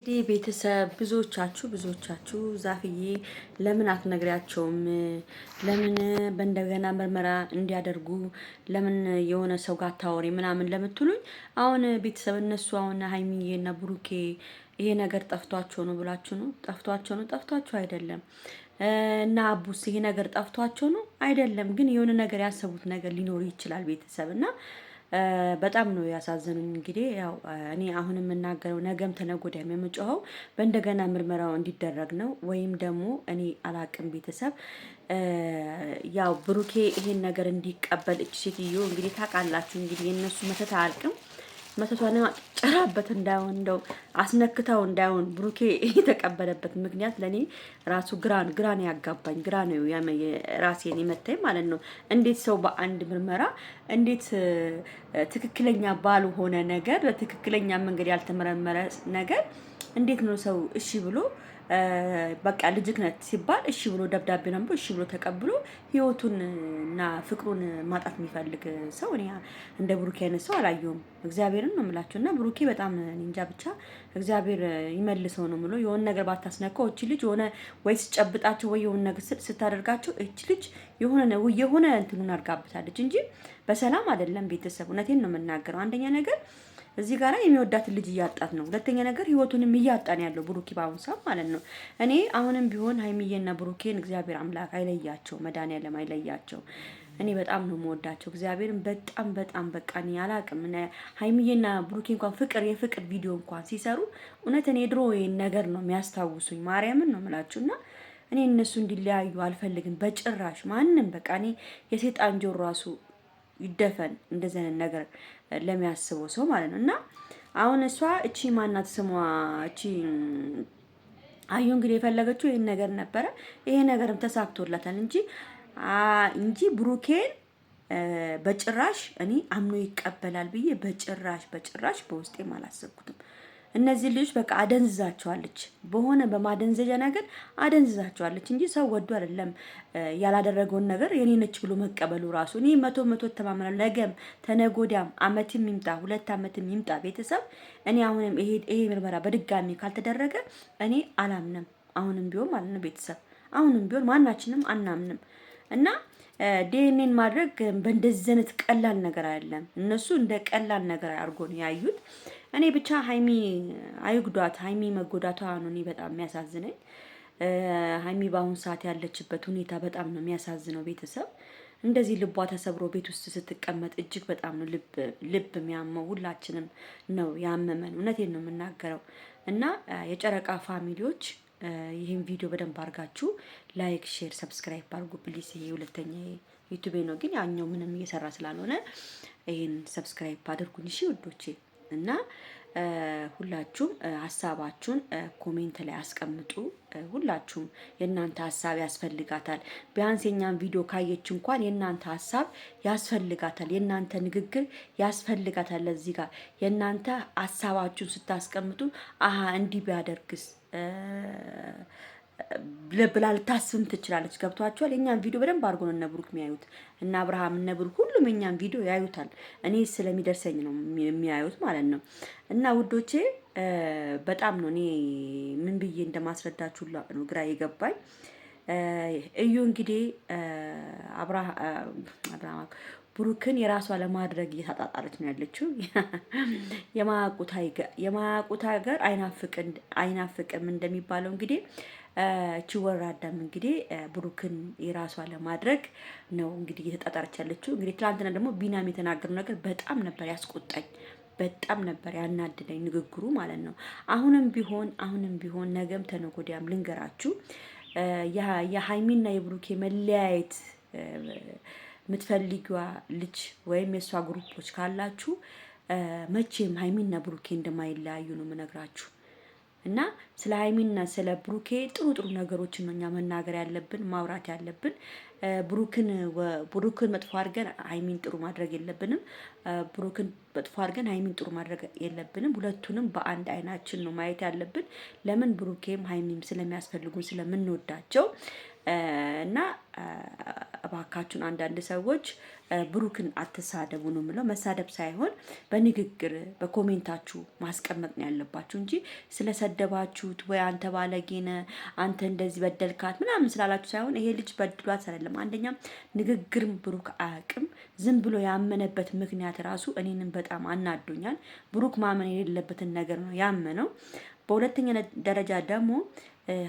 እንግዲህ ቤተሰብ ብዙዎቻችሁ ዛፍዬ ለምን አትነግሪያቸውም? ለምን በእንደገና ምርመራ እንዲያደርጉ ለምን የሆነ ሰው ጋር አታወሪ ምናምን ለምትሉኝ፣ አሁን ቤተሰብ እነሱ አሁን ሀይሚዬ እና ብሩኬ ይሄ ነገር ጠፍቷቸው ነው ብላችሁ ነው? ጠፍቷቸው ነው? ጠፍቷቸው አይደለም። እና አቡስ ይሄ ነገር ጠፍቷቸው ነው አይደለም። ግን የሆነ ነገር ያሰቡት ነገር ሊኖር ይችላል ቤተሰብ እና በጣም ነው ያሳዘኑኝ። እንግዲህ ያው እኔ አሁን የምናገረው ነገም ተነገ ወዲያም የምጮኸው በእንደገና ምርመራው እንዲደረግ ነው። ወይም ደግሞ እኔ አላቅም ቤተሰብ ያው ብሩኬ ይሄን ነገር እንዲቀበል እች ሴትዮ እንግዲህ ታውቃላችሁ፣ እንግዲህ የእነሱ መተት አያልቅም። መተቷን ጨራበት እንዳይሆን እንደው አስነክታው እንዳይሆን ብሩኬ የተቀበለበት ምክንያት ለእኔ ራሱ ግራን ያጋባኝ ግራ ነው ራሴን የመታኝ ማለት ነው። እንዴት ሰው በአንድ ምርመራ እንዴት ትክክለኛ ባልሆነ ነገር በትክክለኛ መንገድ ያልተመረመረ ነገር እንዴት ነው ሰው እሺ ብሎ በቃ ልጅክ ነት ሲባል እሺ ብሎ ደብዳቤ ነው እሺ ብሎ ተቀብሎ ህይወቱን እና ፍቅሩን ማጣት የሚፈልግ ሰው እኔ እንደ ብሩኬ አይነት ሰው አላየሁም። እግዚአብሔርን ነው የምላቸው። እና ብሩኬ በጣም እንጃ ብቻ እግዚአብሔር ይመልሰው ነው የምለው። የሆነ ነገር ባታስነካው እቺ ልጅ የሆነ ወይ ስጨብጣቸው ወይ የሆነ ነገር ስታደርጋቸው እቺ ልጅ የሆነ እንትኑን አድርጋበታለች እንጂ በሰላም አይደለም። ቤተሰብ እውነቴን ነው የምናገረው። አንደኛ ነገር እዚህ ጋር የሚወዳትን ልጅ እያጣት ነው። ሁለተኛ ነገር ህይወቱንም እያጣን ያለው ብሩኬ በአሁን ሰዓት ማለት ነው። እኔ አሁንም ቢሆን ሀይሚዬና ብሩኬን እግዚአብሔር አምላክ አይለያቸው፣ መድኃኒዓለም አይለያቸው። እኔ በጣም ነው የምወዳቸው እግዚአብሔርን በጣም በጣም በቃ እኔ አላቅም። ሀይሚዬና ብሩኬ እንኳን ፍቅር የፍቅር ቪዲዮ እንኳን ሲሰሩ እውነት እኔ ድሮ ይሄን ነገር ነው የሚያስታውሱኝ። ማርያምን ነው የምላችሁና እኔ እነሱ እንዲለያዩ አልፈልግም በጭራሽ። ማንም በቃ እኔ የሴጣን ጆሮ ራሱ ይደፈን እንደዚህ አይነት ነገር ለሚያስበው ሰው ማለት ነው። እና አሁን እሷ እቺ ማናት ስሟ እቺ አዩ እንግዲህ የፈለገችው ይሄን ነገር ነበረ። ይሄ ነገርም ተሳክቶላታል እንጂ ብሩኬን በጭራሽ እኔ አምኖ ይቀበላል ብዬ በጭራሽ በጭራሽ በውስጤም አላሰብኩትም። እነዚህ ልጆች በቃ አደንዝዛቸዋለች፣ በሆነ በማደንዘዣ ነገር አደንዝዛቸዋለች እንጂ ሰው ወዶ አይደለም ያላደረገውን ነገር የኔ ነች ብሎ መቀበሉ ራሱ እኔ 100% እተማመናለሁ። ነገም ተነጎዳም አመትም ይምጣ 2 አመትም ይምጣ ቤተሰብ እኔ አሁንም ይሄ ምርመራ በድጋሚ ካልተደረገ እኔ አላምንም። አሁንም ቢሆን ማለት ነው ቤተሰብ አሁንም ቢሆን ማናችንም አናምንም እና ዲኤንኤን ማድረግ በእንደዚህ አይነት ቀላል ነገር አይደለም። እነሱ እንደ ቀላል ነገር አድርጎ ነው ያዩት። እኔ ብቻ ሀይሚ አይጉዷት፣ ሀይሚ መጎዳቷ ነው እኔ በጣም የሚያሳዝነኝ። ሀይሚ በአሁኑ ሰዓት ያለችበት ሁኔታ በጣም ነው የሚያሳዝነው። ቤተሰብ እንደዚህ ልቧ ተሰብሮ ቤት ውስጥ ስትቀመጥ እጅግ በጣም ነው ልብ የሚያመው። ሁላችንም ነው ያመመን። እውነቴን ነው የምናገረው። እና የጨረቃ family ዎች ይህን ቪዲዮ በደንብ አድርጋችሁ like፣ share፣ subscribe አድርጉ please። ይሄ ሁለተኛ ዩቱቤ ነው፣ ግን ያኛው ምንም እየሰራ ስላልሆነ ይህን subscribe አድርጉኝ እሺ ውዶቼ። እና ሁላችሁም ሀሳባችሁን comment ላይ አስቀምጡ። ሁላችሁም የእናንተ ሀሳብ ያስፈልጋታል። ቢያንስ የኛን ቪዲዮ ካየች እንኳን የእናንተ ሀሳብ ያስፈልጋታል። የእናንተ ንግግር ያስፈልጋታል። ለዚህ ጋር የእናንተ ሀሳባችሁን ስታስቀምጡ አሀ እንዲህ ቢያደርግስ ብላ ልታስብም ትችላለች። ገብቷቸዋል። የእኛን ቪዲዮ በደንብ አድርጎ ነው እነ ብሩክ የሚያዩት እና አብርሃም እነ ብሩክ ሁሉም የእኛን ቪዲዮ ያዩታል። እኔ ስለሚደርሰኝ ነው የሚያዩት ማለት ነው። እና ውዶቼ በጣም ነው እኔ ምን ብዬ እንደማስረዳችሁ ነው ግራ የገባኝ። እዩ እንግዲህ አብርሃም ብሩክን የራሷ ለማድረግ እየታጣጣለች ነው ያለችው። የማያውቁት ሀገር አይናፍቅም እንደሚባለው እንግዲህ እቺ ወራዳም እንግዲህ ብሩክን የራሷ ለማድረግ ነው እንግዲህ እየተጣጣረች ያለችው። እንግዲህ ትናንትና ደግሞ ቢናም የተናገረው ነገር በጣም ነበር ያስቆጣኝ፣ በጣም ነበር ያናደደኝ ንግግሩ ማለት ነው። አሁንም ቢሆን ነገም ተነገ ወዲያም ልንገራችሁ የሀይሚና የብሩኬ መለያየት የምትፈልጊዋ ልጅ ወይም የእሷ group ኦች ካላችሁ መቼም ሀይሚና ብሩኬ እንደማይለያዩ ነው የምነግራችሁ። እና ስለ ሀይሚና ስለ ብሩኬ ጥሩ ጥሩ ነገሮችን ነው እኛ መናገር ያለብን ማውራት ያለብን። ብሩክን መጥፎ አድርገን ሀይሚን ጥሩ ማድረግ የለብንም። ብሩክን መጥፎ አድርገን ሀይሚን ጥሩ ማድረግ የለብንም። ሁለቱንም በአንድ አይናችን ነው ማየት ያለብን። ለምን ብሩኬም ሀይሚም ስለሚያስፈልጉን ስለምንወዳቸው። እና እባካችሁን አንዳንድ ሰዎች ብሩክን አትሳደቡ ነው የምለው። መሳደብ ሳይሆን በንግግር በ comment ኣችሁ ማስቀመጥ ነው ያለባችሁ እንጂ ስለሰደባችሁት ወይ አንተ ባለጌ ነህ፣ አንተ እንደዚህ በደልካት ምናምን ስላላችሁ ሳይሆን ይሄ ልጅ በድሏት አይደለም። አንደኛ ንግግርም ብሩክ አያውቅም። ዝም ብሎ ያመነበት ምክንያት ራሱ እኔንም በጣም አናዶኛል። ብሩክ ማመን የሌለበትን ነገር ነው ያመነው። በሁለተኛ ደረጃ ደግሞ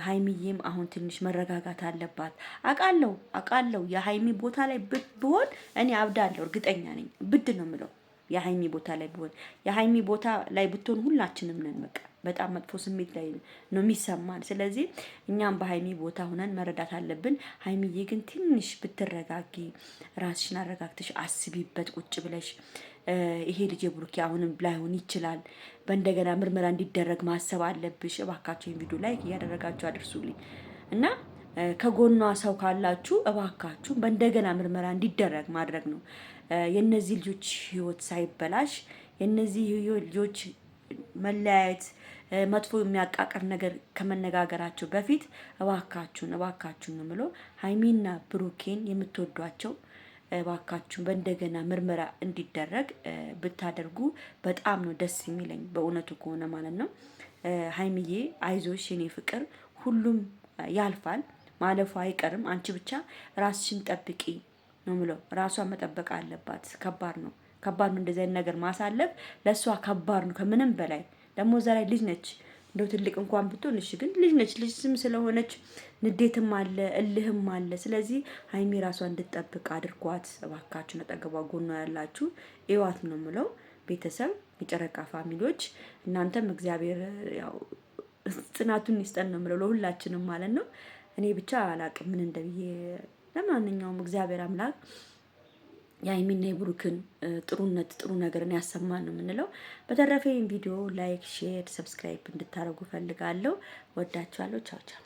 ሀይሚዬም አሁን ትንሽ መረጋጋት አለባት። አቃለው አቃለው የሀይሚ ቦታ ላይ ብሆን እኔ አብዳለሁ፣ እርግጠኛ ነኝ። ብድ ነው የምለው የሀይሚ ቦታ ላይ ብሆን፣ የሀይሚ ቦታ ላይ ብትሆን ሁላችንም ነን። በቃ በጣም መጥፎ ስሜት ላይ ነው የሚሰማን። ስለዚህ እኛም በሀይሚ ቦታ ሆነን መረዳት አለብን። ሀይሚዬ ግን ትንሽ ብትረጋጊ፣ ራስሽን አረጋግተሽ አስቢበት ቁጭ ብለሽ ይሄ ልጅ ብሩኬ አሁንም ላይሆን ይችላል። በእንደገና ምርመራ እንዲደረግ ማሰብ አለብሽ። እባካችሁ ይሄን ቪዲዮ like እያደረጋችሁ አድርሱልኝ እና ከጎኗ ሰው ካላችሁ እባካችሁ በእንደገና ምርመራ እንዲደረግ ማድረግ ነው። የነዚህ ልጆች ህይወት ሳይበላሽ የነዚህ ልጆች መለያየት መጥፎ የሚያቃቅር ነገር ከመነጋገራቸው በፊት እባካችሁን እባካችሁን ነው የምለው። ሀይሚና ብሩኬን የምትወዷቸው እባካችሁን በእንደገና ምርመራ እንዲደረግ ብታደርጉ በጣም ነው ደስ የሚለኝ፣ በእውነቱ ከሆነ ማለት ነው። ሀይሚዬ አይዞሽ የኔ ፍቅር፣ ሁሉም ያልፋል፣ ማለፉ አይቀርም። አንቺ ብቻ ራስሽን ጠብቂ ነው ምለው። ራሷን መጠበቅ አለባት። ከባድ ነው፣ ከባድ ነው እንደዚህ አይነት ነገር ማሳለፍ ለእሷ ከባድ ነው ከምንም በላይ ደግሞ እዛ ላይ ልጅ ነች። እንደው ትልቅ እንኳን ብትሆን እሺ፣ ግን ልጅ ነች። ልጅ ስም ስለሆነች ንዴትም አለ እልህም አለ። ስለዚህ ሀይሚ ራሷ እንድትጠብቅ አድርጓት እባካችሁ። አጠገቧ ጎኗ ያላችሁ እዋት ነው የምለው ቤተሰብ፣ የጨረቃ family ዎች እናንተም እግዚአብሔር ያው ጽናቱን ይስጠን ነው የምለው ለሁላችንም ማለት ነው። እኔ ብቻ አላቅም ምን እንደብዬ። ለማንኛውም እግዚአብሔር አምላክ የሀይሚና የብሩክን ጥሩነት ጥሩ ነገርን ያሰማን ነው የምንለው። በተረፈ ይህን ቪዲዮ like፣ share፣ subscribe እንድታደርጉ ፈልጋለሁ። ወዳችኋለሁ። ቻው ቻው።